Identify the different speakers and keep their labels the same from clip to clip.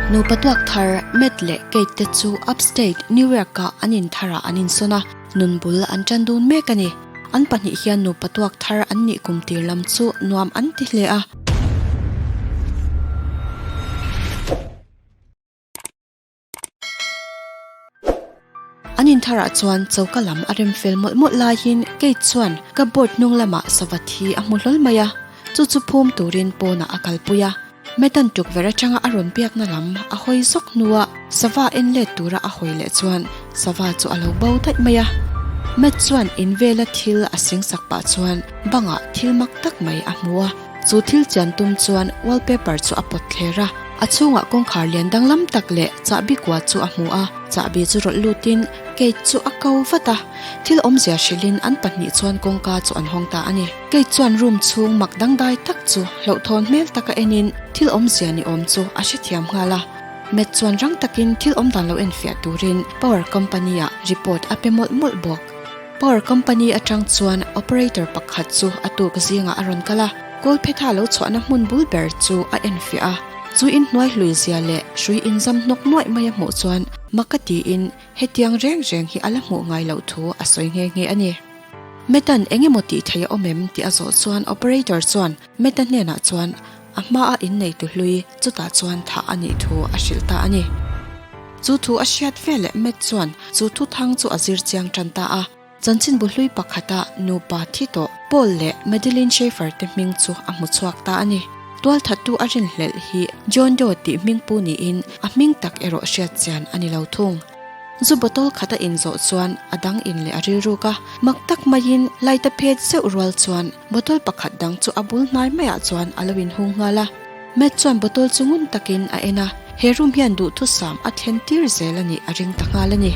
Speaker 1: Nupa tuak thar Matt leh Kate te chu upstate New York-ah an in tharah an insawn a, nun bul an tan dun mek a ni. An pahnih hian nupa tuak thar an nih kum tir lam chu nuam an ti hle a. An intharah chuan choka lam a rem fel mawlh mawlh laiin Kate chuan cupboard hnung lamah sava thi a hmu hlawl mai a, chu chu phum turin pawnah a kalpui a. Metan tukverh atanga a rawn biakna lam a hawi zawk hnua sava en let tura a hawi leh chuan sava chu a lo bo daih mai a. Matt chuan in vela thil a singsak pah chuan bangah thil mak tak mai a hmu a. Chu thil chian tum chuan wallpaper chu a pawt thler a, a chhungah kawngkhar lian danglam tak leh chahbi kua chu a hmu a, chahbi chu rawlh lutin Kate chu a ko vat a, thil awmzia hrilhin an pahnih chuan kawngka chu an hawng ta a ni. Kate chuan room chhung mak dangdai tak chu hlauhthawn hmel taka enin thil awmzia ni awm chu a hrethiam nghal a, Matt chuan rang takin thil awmdan lo enfiah turin power company-ah report a pe mawlh mawlh bawk. Power company atang chuan operator pakhat chu a tuk zingah a rawn kal a, kawlphetha lo chhuahna hmun bul ber chu a enfiah a. Chu inhnuai hlui zia leh hrui inzam hnawk nuaih mai a hmuh chuan mak a tiin hetiang reng reng hi a la hmuh ngai loh thu a sawi nghe nghe a ni. Metan eng emaw tih theih a awm em tih a zawh chuan operator chuan Meta hnenah chuan a hmaa inneitu hlui chutah chuan thah a nih thu a hrilh ta a ni. Chu thu a hriat veleh Matt chuan chu thu thang chu a zir chiang tan ta a. Chanchinbu hlui pakhata nupa thi tawh Paul leh Madeline Schaefer te hming chu a hmu chhuak ta a ni. Tualthattu a rinhlelh hi John Doe tih hming pu niin a hming tak erawh hriat chian a ni lo thung. Zu bottle khat a inzawh chuan a dang in leh a rilruk a, mak tak maiin light a phet zeuh rual chuan bottle pakhat dang chu a bul hnai maiah chuan a lo inhung nghal a. Matt chuan bottle chu ngun takin a en a, he room hian duhthusam a thlen tir zel a nih a ring ta nghal a ni.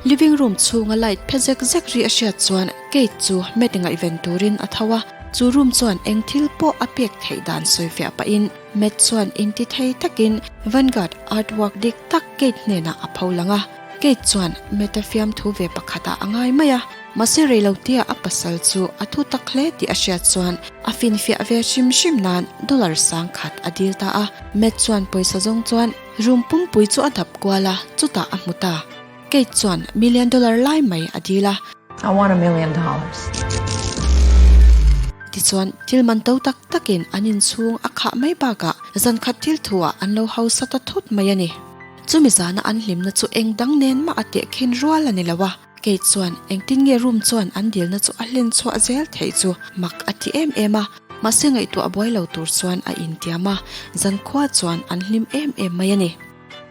Speaker 1: Living room chhunga light phe zek zek ri a hriat chuan Kate chu Matt ngaihven turin a tho a, chu room chuan eng thil pawh a pek theih dan sawifiah pahin Matt chuan inti thei takin Vanguard artwork dik tak Kate hnenah a pho lang a, Kate chuan Matt-a fiamthu ve pakhatah a ngai mai a, mahse reilotia a pasal chu a thu tak hle tih a hriat chuan a finfiah ve hrim hrim nan dollar sang khat a dil ta a, Matt chuan pawisa zawng chuan room pumpui chu a dap kual a, chutah a hmu ta. Kate chuan million dollar lai mai a dil a.
Speaker 2: I want a million dollars.
Speaker 1: Tichuan, thil man to tak takin an inchhung a khah mai bakah zan khat thil thuah an lo hausa ta thut mai a ni. Chumi zana an hlimna chu eng dang nen mah a tehkhin rual a ni lo a, Kate chuan engtin nge room chuan an dilna chu a hlen chhuah zel theih chu mak a ti em em a, mahse ngaihtuah buai lo tur chuan a intiam a, zankhua chuan an hlim em em mai a ni.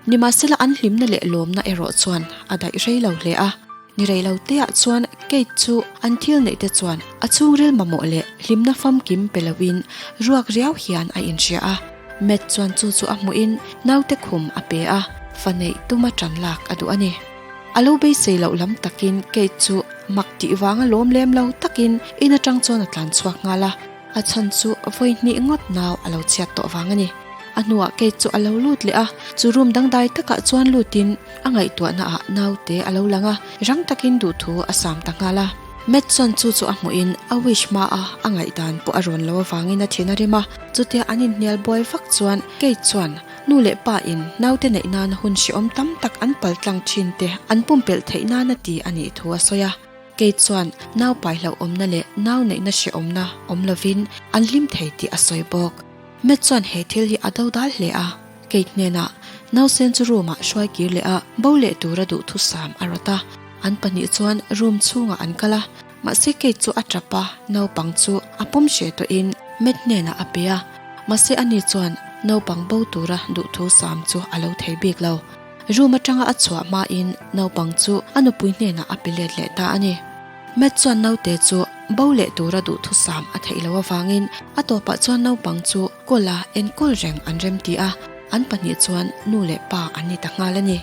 Speaker 1: Nimahsela an hlimna leh lawmna erawh chuan a daih rei lo hle a, ni rei lo teah chuan Kate chu an thil neih te chuan a chhungril mamawh leh hlimna famkim pe loin ruak riau hian a inhria a. Matt chuan chu chu a hmuhin naute khum a pe a, fa neih tuma tan lak a duh a ni. A lo beisei loh lam takin Kate chu mak tih vanga lawm lem lo takin in atang chuan a tlan chhuak nghal a. A chhan chu vawi hnih ngawt nau a lo chhiat tawh vang a ni. A hnuah Kate chu a lo lut leh a, chu room dangdai takah chuan lutin a ngaihtuahna ah naute a lo lang a, rang takin duhthu a sam ta nghal a. Matt chuan chu chu a hmuhin a wish hma a a ngaihdan pawh a rawn lo avangin a thin a rim a, chutia an inhnial buai vak chuan Kate chuan nu leh pa in naute neih nana hun hrehawm tam tak an pal tlang thin te an pumpelh theih nana ti a nih thu a sawi a. Kei chuan nau pai hlauhawmna leh nau neihna hrehawmna awm lovin an hlim thei tih a sawi bawk. Matt chuan he thil hi a do dal hle a, Kate hnenah nausen chu room-ah hruai kir leh a, bo leh tura duhthusam a rawt a. An pahnih chuan room chhungah an kal a, mahse Kate chu a tap a, naupang chu a pawm hreh tawhin Matt hnenah a pe a, mahse ani chuan naupang bo tura duhthusam chu a lo thei bik lo. Room atanga a chhuah hmain naupang chu a nupui hnenah a pe let leh ta a ni. Matt chuan naute chu bo leh tura duhthusam a theih loh avangin a tawpah chuan naupang chu kawla enkawl reng an remti a, an pahnih chuan nu leh pa an ni ta nghal a ni.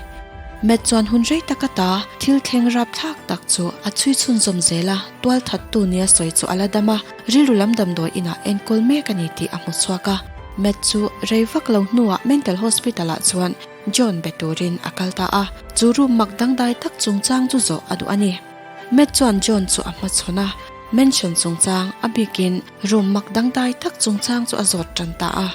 Speaker 1: Matt chuan hun rei taka ta thil thleng rapthlak tak chu a chhui chhunzawm zel a, tualthattu nia sawi chu a la dam a, rilru lam damdawi inah enkawl mek a ni tih a hmu chhuak a. Matt chu rei vak lo hnuah mental hospital ah chuan John be turin a kal ta a, chu room mak dangdai tak chungchang chu zawh a duh a ni. Matt chuan John chu a hmachhawn a, mansion chungchang a bikin room mak dangdai tak chungchang chu a zawt tan ta a.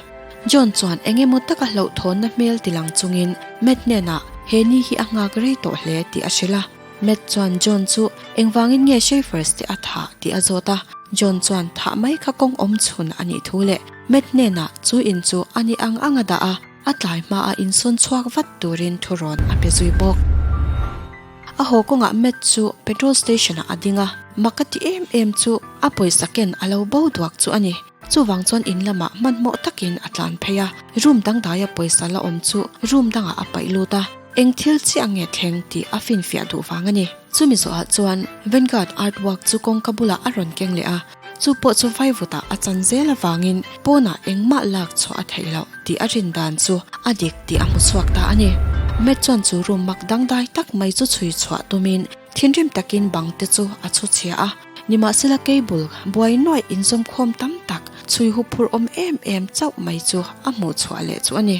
Speaker 1: John chuan eng emaw taka hlauhthawnna hmel tilang chungin Matt hnenah he ni hi a nghak rei tawh hle tih a hrilh a. Matt chuan John chu engvangin nge Schaefers te a thah tih a zawt a. John chuan thah mai kha kawng awm chhun a nih thu leh Matt hnenah chu in chu a ni ang ang a dah a, a tlai hmaah insawn chhuak vat turin thurawn a pe zui bawk. A haw kawngah Matt chu petrol station ah a ding a, mak a ti em em chu a pawisa ken a lo bo duak chu a ni. Chuvang chuan in lamah hmanhmawh takin a tlan phei a, room dangdaia pawisa la awm chu room dangah a paih lut a, eng thil chiah nge thleng tih a finfiah duh vang a ni. Chumi zawhah chuan Vanguard artwork chu kawngka bulah a rawn keng leh a, chu pawh chu vaivutah a chan zel avangin pawnah engmah lak chhuah a theih loh tih a rin dan chu a dik tih a hmu chhuak ta a ni. Matt chuan chu room mak dangdai tak mai chu chhui chhuah tumin thinrim takin bang te chu a chhu chhia a. Nimahsela cable buai nuaih inzawmkhawm tam tak chhui huphurh awm em em chauh mai chu a hmuh chhuah leh chu a ni.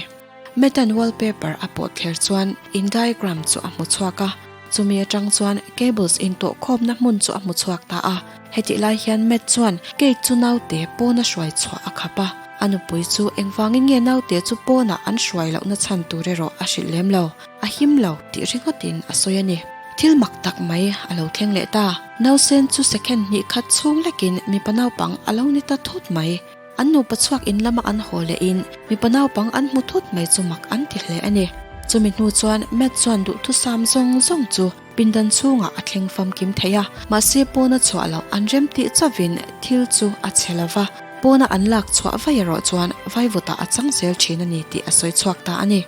Speaker 1: Metan wallpaper a pawh thler chuan in diagram chu a hmu chhuak a, chumi atang chuan cables intawhkhawmna hmun chu a hmu chhuak ta a. Hetih lai hian Matt chuan Kate chu naute pawna hruai chhuah a khap a, a nupui chu engvangin nge naute chu pawnah an hruai lohna chhan tur erawh a hrilh lem lo, a him lo tih ringawtin a sawi a ni. Thil mak tak mai a lo thleng leh ta. Nausen chu second hnih khat chhung lekin mipa naupang a lo ni ta thut mai. An nupa chhuak in lama an haw lehin mipa naupang an hmu thut mai chu mak an ti hle a ni. Chumi hnu chuan Matt chuan duhthusam zawng zawng chu pindan chhungah a thleng famkim thei a, mahse pawna chhuah loh an rem tih chauhin thil chu a chhe lo va, pawna an lak chhuah vai erawh chuan vaivutah a chang zel thin a ni tih a sawi chhuak ta a ni.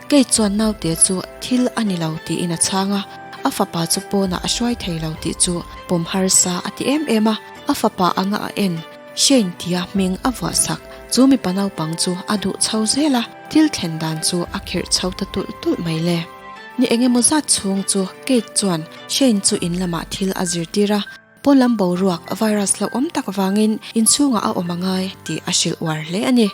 Speaker 1: Kei chuan naute chu thil a ni lo tiin a chhang a, a fapa chu pawnah a hruai thei lo tih chu pawm harsa a ti em em a, a fapa anga a en Shane tia hming a vuah sak chu mipa naupang chu a duh chho zel a, thil thlen dan chu a khirh chho ta tulh tulh mai le. Ni eng emaw zat chhung chu Kate chuan Shane chu in lamah thil a zirtir a, pawn lam boruak virus hlauhawm tak vangin inchhungah a awm a ngai tih a hrilh uar hle a ni.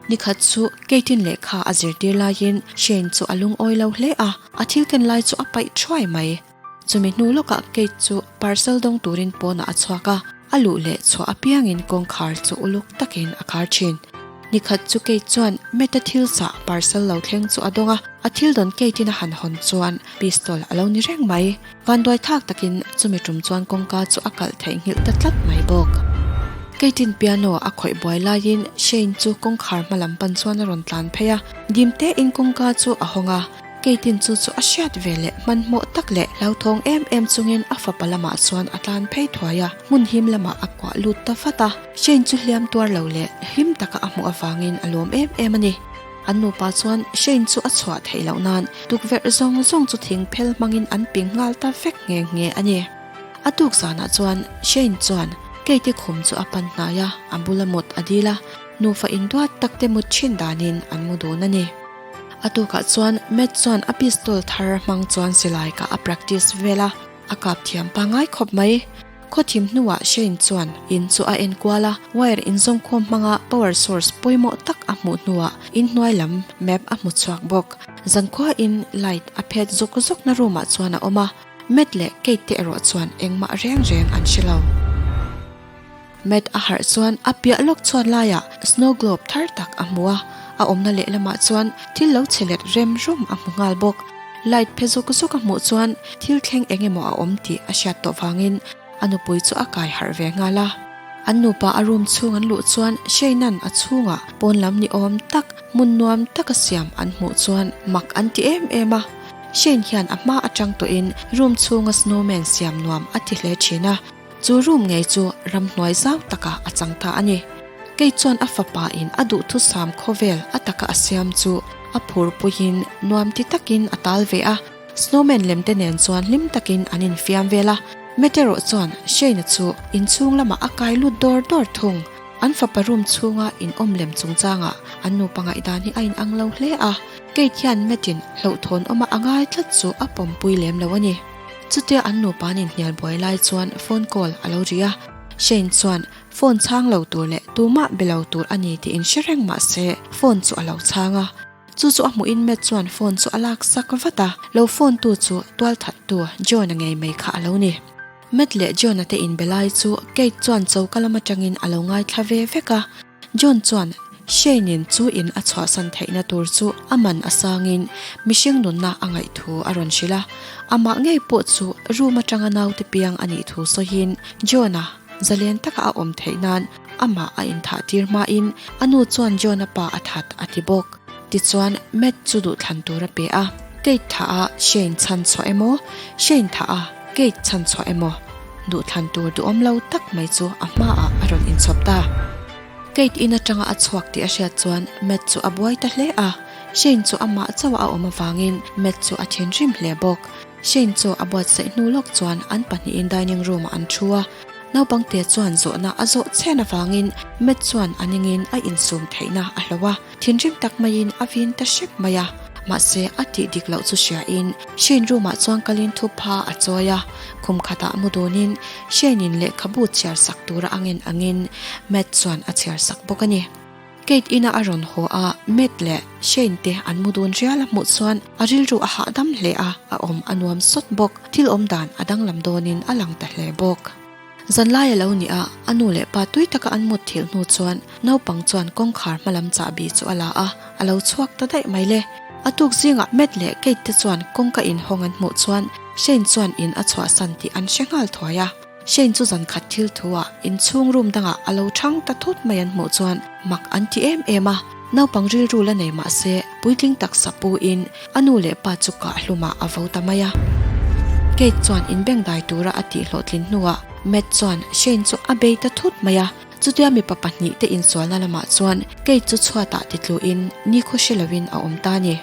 Speaker 1: Nikhat chu Kate-in lehkha a zirtir laiin Shane chu a lungawi lo hle a, a thil ken lai chu a paih thuai mai. Chumi hnu lawkah Kate chu parcel dawng turin pawnah a chhuak a, a luh leh chhuah apiangin kawngkhar chu uluk takin a khar thin. Nikhat chu Kate chuan Matt-a thil chah parcel lo thleng chu a dawng a, a thil dawn Kate-in a han hawn chuan pistol a lo ni reng mai. Vanduai thak takin chumi tum chuan kawngka chu a kalh theihnghilh ta tlat mai bawk. Kate-in piano a khawih buai laiin Shane chu kawngkhar hma lam pan chuan a rawn tlan phei a, dim tein kawngka chu a hawng a. Kate-in chu chu a hriat ve leh hmanhmawh tak leh hlauthawng em em chungin a fapa lamah chuan a tlan phei thuai a, hmun him lamah a kuah lut ta vat a. Shane chu hliam tuar lo leh hlim taka a hmuh avangin a lawm em em a ni. An nupa chuan Shane chu a chhuah theih loh nan tukverh zawng zawng chu thing phel hmangin an ping nghal ta vek nghe nghe a ni. A tuk zanah chuan Shane chuan Kate-i khum chu a pan hnai a, a bula mut a dil a, nufa induat takte mut thin danin an mu dun a ni. A tukah chuan Matt chuan a pistol thar hmang chuan silai kah a practice vel a, a kap thiam pangngai khawp mai. Khawthim hnuah Shane chuan in chu a enkual a, wire inzawmkhawm hmanga power source pawimawh tak a hmuh hnuah inhnuai lam map a hmu chhuak bawk. Zankhuain light a phet zuk zukna room ah chuan a awm a, Matt leh Kate te erawh chuan engmah reng reng an hre lo. Matt a harh chuan a piah lawk chhuat laiah snow globe thar tak a hmu a, a awmna lehlamah chuan thil lo chhe let rem rum a hmu nghal bawk. Light phe zuk zuk a hmuh chuan thil thleng eng emaw a awm tih a hriat tawh vangin a nupui chu a kai harh ve nghal a. An nupa a room chhung an luh chuan Shane-a'n a chhungah pawn lam ni awm tak, hmun nuam taka siam an hmuh chuan mak an ti em em a. Shane hian a hma atang tawhin room chhunga snowman siam nuam a ti hle thin a. Chu room ngei chu ramhnuai zau takah a chang ta a ni. Kei chuan a fapa in a duhthusam khawvel a taka a siam chu a phur puiin nuam ti takin a tal ve a, snowman lem te nen chuan hlim takin an infiam vel a. Matt erawh chuan Shane-a chu inchhung lamah a kai lut dawr dawr thung. An fapa room chhunga inawm lem chungchangah an nupa ngaihdan hi a inang lo hle a, Kate hian Matt-in hlauhthawn awma a ngai tlat chu a pawmpui lem lo a ni. Chutia an nupa an inhnial buai lai chuan phone call a lo ri a, Shane chuan phone chhang lo tur leh tumah be lo tur a ni tih inhre reng mah se phone chu a lo chhang a. Chu chu a hmuhin Matt chuan phone chu a lak sak vat a, lo phone tu chu tualthattu John-a ngei mai kha a lo ni. Matt leh John-a te inbe lai chu Kate chuan choka lam atangin a lo ngaithla ve vek a, John chuan. Shane-in chu in a chhuahsan theihna tur chu a man a sangin mihring nunna a ngaih thu a rawn hrilh a. Amah ngei pawh chu room atanga naute piang a nih thu sawiin John-a zalen taka a awm theih nan amah a inthah tir hmain a nu chuan John-a pa a that a ti bawk. Tichuan Matt chu duhthlan tur a pe a, Kate thah a Shane chhan chhuah emaw, Shane thah a Kate chhan chhuah emaw duhthlan tur duhawm lo tak mai chu a hmaah a rawn inchhawp ta. Kate in atanga a chhuak tih a hriat chuan Matt chu a buai ta hle a, Shane chu amah chauh a awm avangin Matt chu a thinrim hle bawk. Shane chu a buatsaih hnu lawk chuan an pahnihin dining room ah an thu a, naupangte chuan zawhna a zawh chhen avangin Matt chuan a ningin a insum theihna a hloh a, thinrim tak maiin a vin ta hrep mai a. Mahse a tih dik loh chu hriain Shane room ah chuan kalin thupha a chawi a, khum khatah mu dunin Shane in lehkhabu chhiar sak tura a ngen angin Matt chuan a chhiar sak bawk a ni. Kate ina a rawn haw a, Matt leh Shane te an mu dun rial a hmuh chuan a rilru a hahdam hle a, a awm a nuam sawt bawk. Thil awm dan a danglam dawnin a lang ta hle bawk. Zanlai a lo ni a, a nu leh pa tui taka an mut thilh hnu chuan naupang chuan kawngkhar hmalam chahbi chu a la a, a lo chhuak ta daih mai le. A tuk zingah Matt leh Kate te chuan kawngka inhawng an hmuh chuan Shane chuan in a chhuahsan tih an hre nghal thuai a. Shane chu zan khat thil thu ah inchhung room dangah a lo thang ta thut mai an hmuh chuan mak an ti em em a, naupang rilru la nei mah se puitling taksa pu in a nu leh pa chu kah hlumah a vo ta mai a. Kate chuan inbengdai tura a tih hlawhtlin hnuah Matt chuan Shane chu a bei ta thut mai a, chutia mipa pahnihte insualna lamah chuan Kate chu chhuatah titluin nikhaw hre loin a awm ta a ni.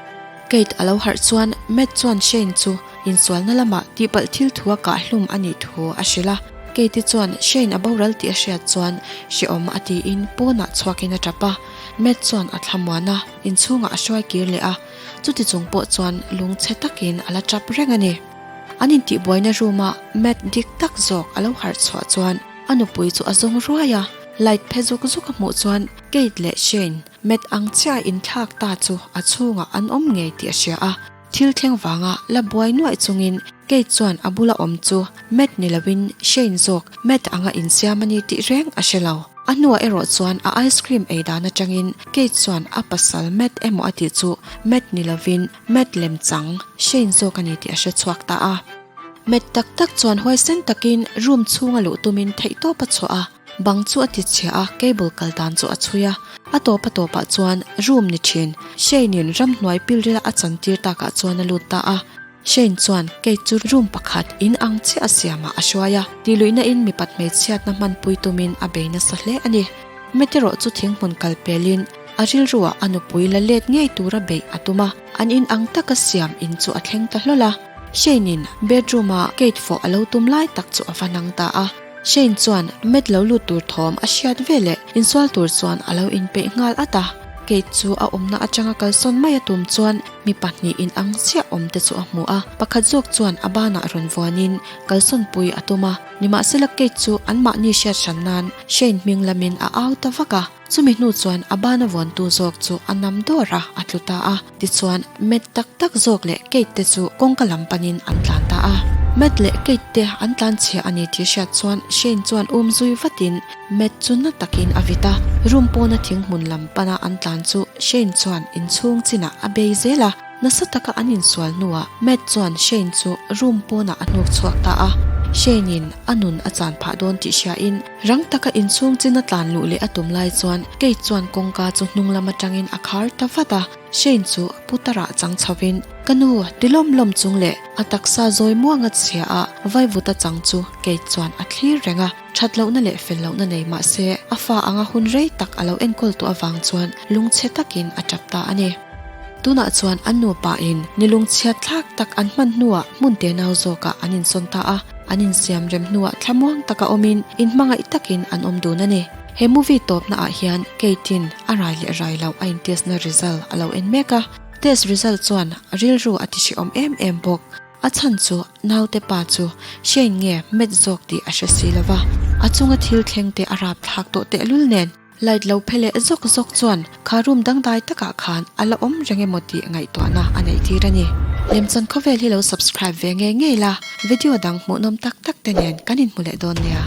Speaker 1: Kate a lo harh chuan Matt chuan Shane chu insualna lamah tihpalh thil thu a kah hlum a nih thu a hrilh a. Kate-i chuan Shane a boral tih a hriat chuan hrehawm a tiin pawnah chhuakin a tap a. Matt chuan a thlamuan a, inchhungah a hruai kir leh a. Chuti chung pawh chuan lungchhe takin a la tap reng a ni. An intihbuaina room-a Matt dik tak zawk a lo harh chhuah chuan a nupui chu a zawng ruai a. Light phe zuk zuk a hmuh chuan Kate leh Shane Matt ang chiah inthlak ta chu a chhungah an awm ngei tih a hria a. Thil thleng vanga la buai nuaih chungin Kate chuan a bula awm chu Matt ni loin Shane zawk Matt anga insiam a ni tih reng a hre lo. A hnuah erawh chuan a ice cream ei dan atangin Kate chuan a pasal Matt emaw a tih chu Matt ni lovin Matt lem chang Shane zawk a ni tih a hre chhuak ta a. Matt tak tak chuan huaisen takin room chhunga luh tumin theihtawp a chhuah a. Bang chu a ti chhia a, cable kal dan chu a chhui a. A tawp a tawpah chuan room ni thin. Shane-in ramhnuai pilrila a chantir takah chuan a lut ta a. Shane chuan Kate chu room pakhat in ang chiah a siamah a hruai a. Tihluihna in mipat hmeichhiatna hmanpui tumin a bei nasa hle a ni. Matt erawh chu thinghmun kal pelin a rilruah a nupui la let ngei tura beih a tum a. An in ang taka siam in chu a thleng ta hlawl a. Shane-in bedroom-a Kate fawh a lo tum lai tak chu a va nang ta a. Shane chuan Matt lo lut tur thawm a hriat veleh insual tur chuan a lo inpeih nghal at a. Kate chu a awmna atanga kalsawn mai a tum chuan mi pahnih in ang chiah awm te chu a hmu a. Pakhat zawk chuan a banah rawn vuanin kalsawn pui a tum a. Nimahsela Kate chu anmahni hriat hran nan Shane hming lamin a au ta vak a. Chumi hnu chuan a bana vuantu zawk chu a nam dawr a, a tlu ta a. Tichuan, Matt tak tak zawk leh Kate te chu kawngka lam panin an tlan ta a. Matt leh Kate te an tlan chhia a ni tih hriat chuan Shane chuan um zui vatin Matt chu na takin a vit a. Room pawna thinghmun lam pana an tlan chu Shane chuan inchhung chinah a bei zel a. Nasa taka an insual hnuah Matt chuan Shane chu room pawnah a hnuk chhuak ta a. Shane-in a nun a chan phah dawn tih hriain rang taka inchhung chin a tlan luh leh a tum lai chuan Kate chuan kawngka chu hnung lam atangin a khar ta vat a. Shane chu putarah chang chhovin, Ka nu, ti lawm lawm chung leh a taksa zawi muanga chhia a vaivuta chang chu Kate chuan a thlir reng a. That lohna leh fel lohna nei mah se a fa anga hun rei tak a lo enkawl tawh avang chuan lungchhe takin a tap ta a ni. Tunah chuan an nupa in ni lungchhiat thlak tak an hman hnuah hmun te nau zawkah an insawn ta a, an insiam rem hnuah thlamuang taka awmin inhmangaih takin an awm dun a ni. He movie tawpna ah hian Kate-in a rai leh rai loh a in test na result a lo en mek a, test result chuan rilru a ti hrehawm em em bawk. A chhan chu naute pa chu Shane nge Matt zawk tih a hre si lova, a chunga thil thleng te a rapthlak tawh tehlul nen. Light lo phe leh zawk zawk chuan kha room dangdai takah khan a la awm reng emaw tih ngaihtuahna a neih tir a ni. Lemchan khawvel hi lo subscribe ve ngei ngei la, video dang hmuhnawm tak tak te nen kan inhmu leh dawn nia.